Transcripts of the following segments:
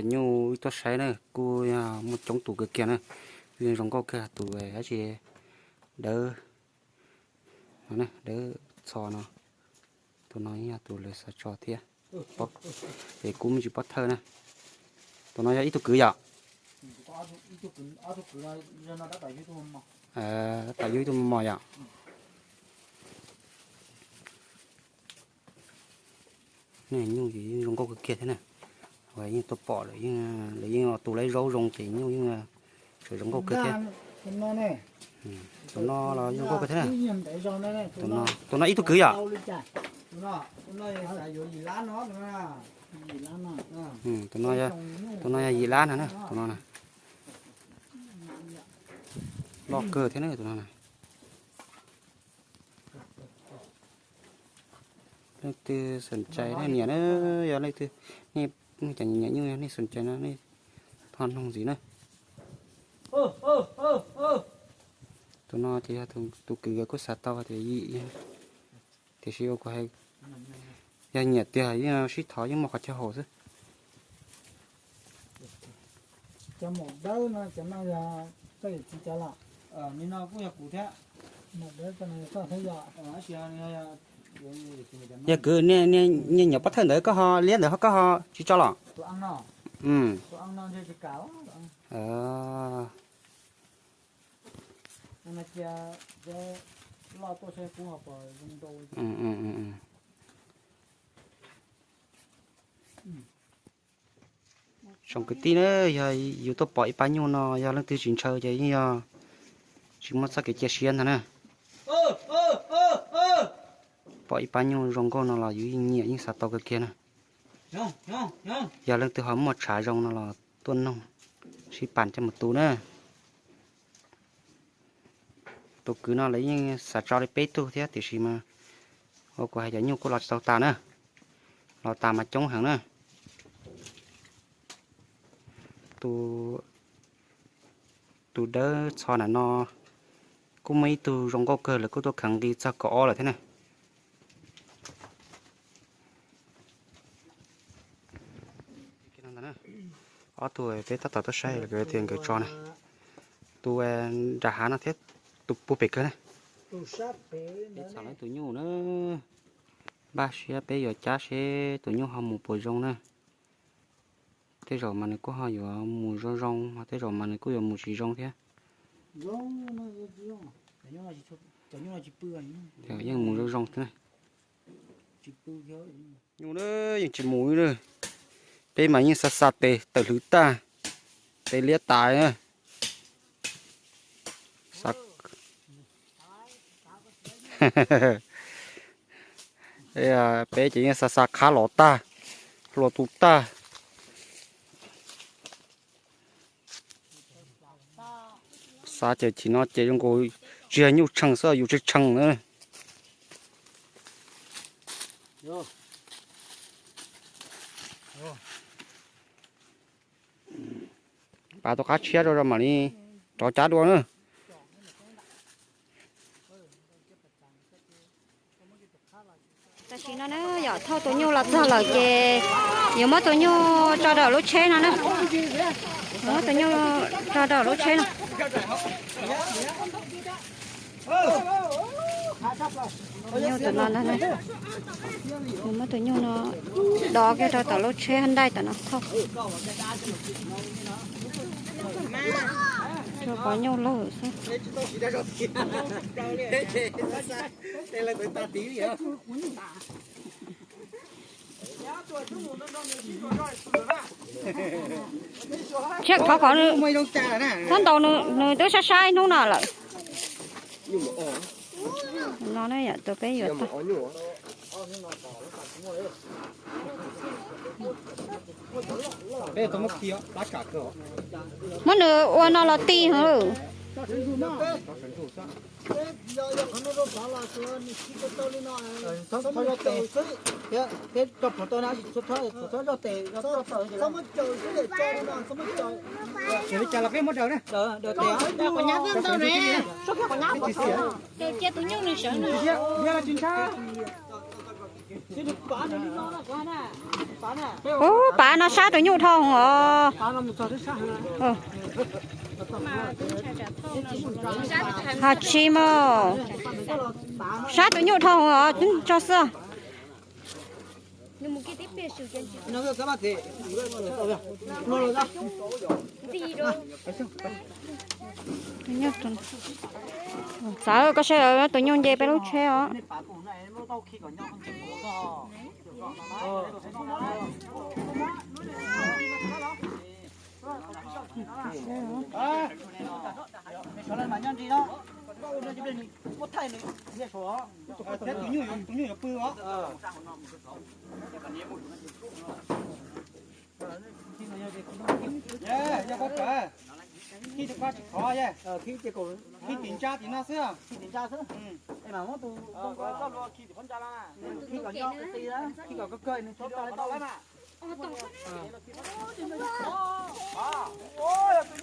Nyuj wb tuaj saib na kuj yog muaj coob tus kawg kiag na. Yeej zoo nkauj kawg tus dab tsi dawb, dawb txho no. Tus no yog tus lawv xav tso thiab. Es kuv me ntsis pov thawj na. Tus no yog ib tug kwv yom? Tab tom yug ib tug mos mos yom? Nyuj yeej zoo nkauj kawg kiag thiab na. Uas yeej tuaj pom lawm, lawv yeej los tu lawv zaub zoo ces nyuj yeej tseem zoo nkauj kawg thiab. Tus no los zoo nkauj kawg thiab na. Tus no ib tug kwv yom? Tus no yog yim lab no na, tus no na, tus no na. Loj kawg thiab na tus no na. Leej twg xom cai nej niam na, yog leej twg, nej cov nyiam nyuj yog nej xom cai no nej thov noog ntxiv na. Tus no ces yog tus kwv kuj xav tau tias yim, tiam sis ua kuv hais yog nyiam tiag yeej sib thov yeej muaj qhov chaw haum xwb. Yog kwv, niag nyuam pov thawj ntawd koj ho liab ntawd koj ho tsis tso los? Tsoom kwv tij na, yog yus tuaj pom ib pab nyuj no yog leej twg tsis ntshaw ces yeej yog tsis muaj txoj kev cia siab ntag na. Pom ib pab nyuj zoo nkauj no los yus yeej nyiam yeej xav tau kawg kiag na. Yog leej twg ho muaj tshav zoo no los tuaj noog sib pab coj mus tu na. Tus kwv no lawv yeej xav tso li peb tug thiab tiam sis mas ua kuv hais cov nyuj kuj los tsis tau tas na. Los tas mas coob heev na. Tus dawb txho na no kuj muaj ib tug zoo nkauj kawg lawv kuj tuaj kheev nqi txog kaum ob lawm thiab na. Ob tug peb tab tom tuaj saib lawv tias nkawd tso na. Tus nram hav no thiab tus puag pem kawg na. Peb txhom lawv tus nyuj na. Npaj siab peb yuav cab seb tus nyuj ho mus puas zoo na. Tej zaum mas nws kuj ho yuav mus zoo zoo, ho tej zaum mas nws kuj yuav mus tsis zoo thiab. Yeej mus zoo zoo thiab. Nyuj na yeej tsis mus li. Peb mas yeej xa xa tes tawm hlwv tag, tes liab tas. Peb ces yeej xa xa qhab los tag, hlua tu tag. Xav ces chim no ces zoo nkaus tsis yog nyuj tshee xwb, yus tshee tshee na. Pav tus qab tshiab rau mam li rov cab dua na. Tam sim no na yom, thauj tus nyuj los txog lawm ces yuav muab tus nyuj tso rau lub tsheb no na. Yuav muab tus nyuj tso rau lub tsheb no. Tus nyuj tus no ntag, yuav muab tus nyuj no dov kiag rau tom lub tsheb hab ntaij tom no thauj. Rau qhov nyuj lawg xwb. Tshiab qhov kom nws, qhov ntaus nws twb saib saib hnub no lawm. No na yom, tus peb yuav tau. Muab nws ua no los ti heev lawm. Li cas los peb muab daws na. Cia tus nyuj nws sawv nws. Ub, pav no sab tus nyuj dhau os. Hos tsis mas, sab tus nyuj dhau os, tso xwb. Txawv, koj saib tus nyuj nce peb lub tsheb os. Khij tim ntsa tim no xwb.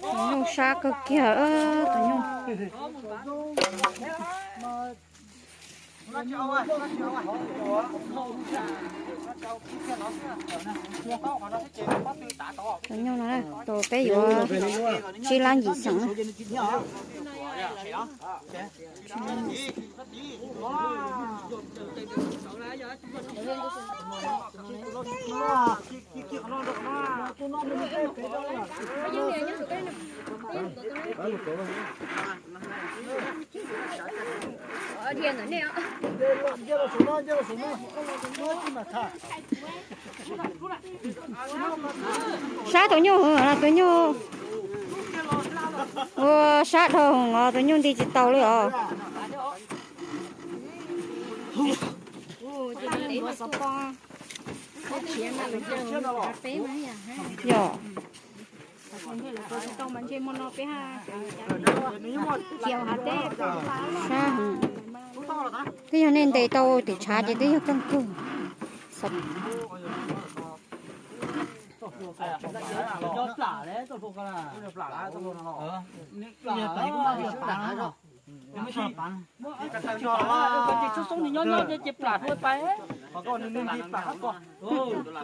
Tus nyuj sab kawg kiag, tus nyuj. Tus nyuj no tus peb yuav tsib lab yim xeem na. Sab tus nyuj, tus nyuj ua sab dhau os, tus nyuj nti tsis tau li os. Yog. Sab heev. Twb yog nej ntes tau tim tshav ces twb yog keej kawg.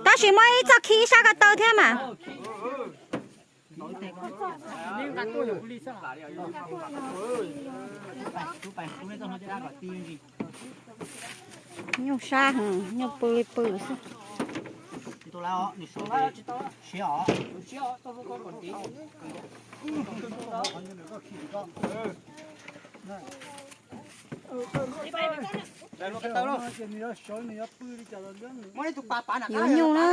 Tab sis muaj ib txoj khib sab ko taw thiab mas. Nyuj sab heev, nyuj pw li pw xwb. Yuav nyuj na,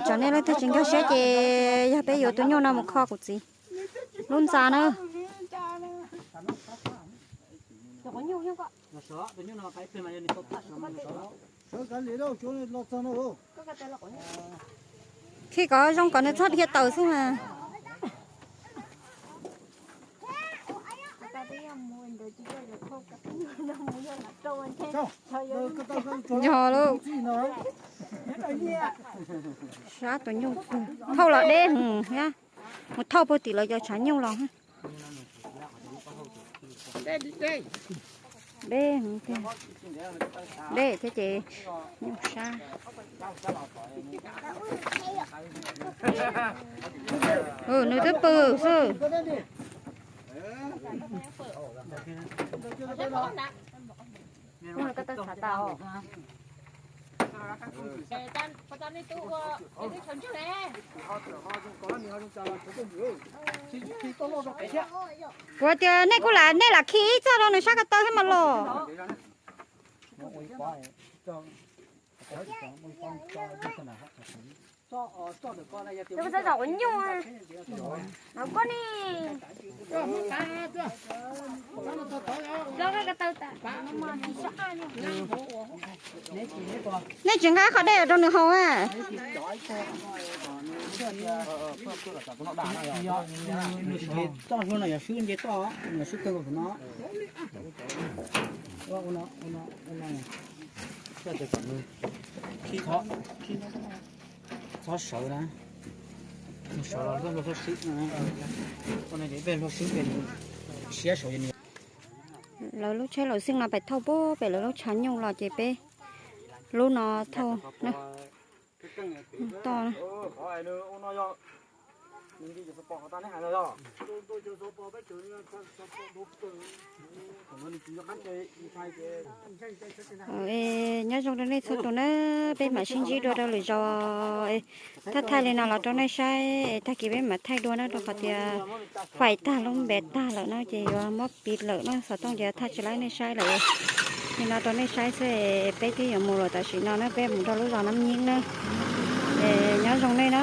tsam nej leej twg tsis nkag siab ces yog peb yuav tus nyuj no mus kho kuv txiv lub ntxa na. Khij kom zoo kom nws txhob dhia tawm xwb mas. Yog lauj. Sab tus nyuj, thauj los deb heev thiab. Mus thauj puag tim lawv cov tshav nyuj los. Deb heev tiag. Deb thiab ces nyuj sab. Nws twb pw xwb. Kuv tias nej kuj lam, nej lam khi ib txoj rau nws sab ko taw thiab mas los. Nej tsis nqa qhov dej rau nws haus a. Toj hlua no yog swb nce toj, nws swb kawg nkaus no. Txhob sawv na, sawv los luag luag txhob swb, ua no ces peb luag swb ces siab saud. Lawv lub tsheb lawv xeej no pais thauj pem lawv lub tshav nyuj los ces peb Lub no thauj toj. Nyob zoo rau nej txhua tus na, peb mam sib ntsib dua rau lwm zaus. Thaij thaij li no los rau nej saib, tag kis peb mam thaij dua na, rau qhov tias faim tag lub npe tag lawm no ces yuav mob pis lawm na, xov tooj ces thaij tsis laib nej saib lawm. Li no rau nej saib xwb, peb twb yuav mus lawm tam sim no na, peb mus rau lub zos Nab Nyeeb na. Nyob zoo nej na,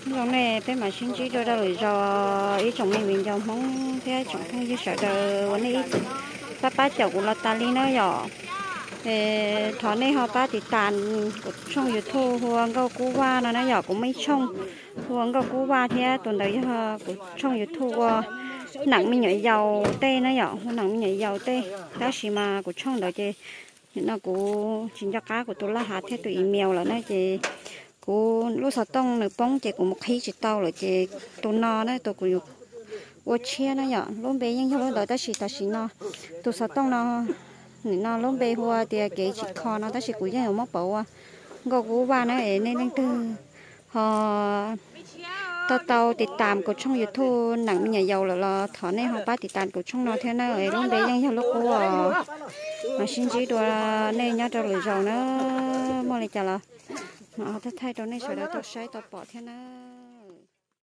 nyob zoo nej, peb mam sib ntsib dua rau lwm zaus. Ib tsoom me viv ncaus Hmoob thiab tsoom phooj ywg sawv daws uas nej ib txwm pab pab caum kuv los tas li na yom. Thov nej ho pab tiv tas kuv tshooj YouTube hu ua Nkauj Kub Vaj no na yom. Kuv muaj ib tshooj hu ua Nkauj Kub Vaj thiab tus ntawd yog kuv tshooj YouTube ua neem me nyuam yaus tej na yom, ua neem me nyuam yaus tej. Tab sis mas kuv tshooj ntawd ces nim no kuv tsis nco qab kuv tus laj hav thiab tus email lawm na ces kuv lub xov tooj nws poob ces kuv mus qhib tsis tau lawm ces tus no na tus kuv yuav ua tshiab na yom. Lub npe yeej yog lub ntawd tab sis tam sim no tus xov tooj no, nim no lub npe hu ua tias kev tsim kho no tab sis kuv yeej yuav muab pauv ua Nkauj Kub Vaj na es nej leej twg ho tau tau tiv tam kuv tshooj YouTube neem me nyuam yaus lawm los thov nej ho pab tiv tam kuv tshooj no thiab na. Lub npe yeej yog lub qub os. Mam sib ntsib dua nej nyob rau lwm zaus na. Muaj li cas los mam ho thaij thaij rau nej sawv daws tau saib tau pom thiab na.